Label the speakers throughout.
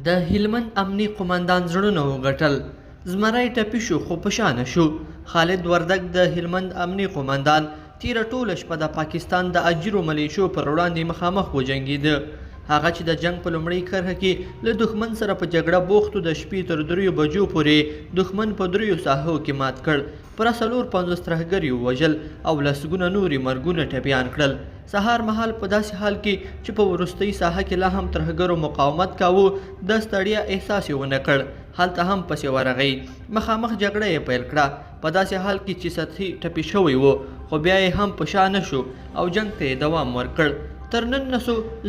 Speaker 1: د هلمند امني قومندان زړونه وګټل، زمری ټپي شو خو په شا نه شو. خالد وردګ د هلمند امني قومندان تېره ټوله شپه د پاکستان د اجیرو ملیشو پر وړاندې مخامخ وجنګېده. هغه چې د جنګ په لومړۍ کرښه کې له دښمن سره په جګړه بوخت و، د شپې تر دریو بجو پورې دښمن په دریو ساحو کې مات کړ. پوره 54 ترهګر یې ووژل او لسګونه نور یې مرګونه ټپیان کړل. سهار مهال په داسې حال کې چې په وروستۍ ساحه کې لا هم ترهګرو مقاومت کاوه، د ستړیا احساس یې ونه کړ، هلته هم پسې ورغی، مخامخ جګړه یې پیل کړه. په داسې حال کې چې سطحي ټپي شوی و، خو بیا یې هم په شا نه شو او جنګ ته یې دوام ورکړ. تر نن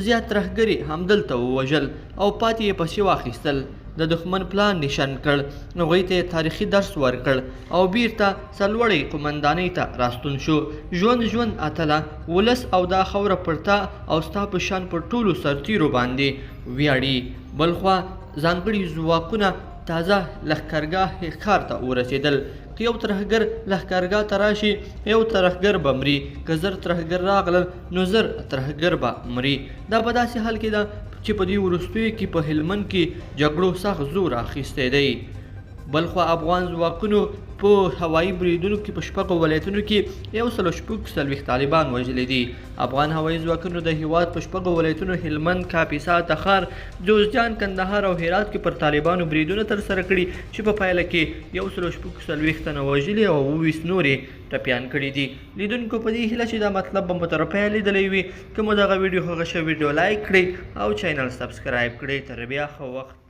Speaker 1: زیات ترهګر یې همدلته ووژل او پاتې یې پسې واخیستل. د دښمن پلان نشان کړ، هغوی ته یې تاریخي درس ورکړ او بیرته سرلوړې قومندانۍ ته راستون شو. ژوند ژوند اتله، ولس او دا خاوره پر تا او ستا په شان پر ټولو سرتیرو باندې ویاړي. بلخوا ځانګړي ځواکونه تازه لښکرګاه ښار ته ورسېدل. که یو ترهګر لښکرګاه ته راشي، یو ترهګر به مري، که 1000 ترهګر راغلل نو 1000 ترهګر به مري. دا په داسې حال کې ده چې په دې وروستیو کې په هلمند کې جګړو سخت زور اخیستی دی. بلخوا افغان ځواکونو په هوایي بریدونو کې په 6 ولایتونو کې 146 طالبان وژلي دي. افغان هوایي ځواکونو د هیواد په 6 ولایتونو هلمند، کاپیسا، تخار، جوزجان، کندهار او هرات کې پر طالبانو بریدونه ترسره کړي چې په پایله کې 146 تنه وژلي او 27 نور یې ټپیان کړي دي. لیدونکو په دې هیله چې دا مطلب به مو تر پایه لیدلی وي. که مو دغه ویډیو خوښه شوه، ویډیو لایک کړئ او چینل سبسکرایب کړئ. تر بیا ښه وخت.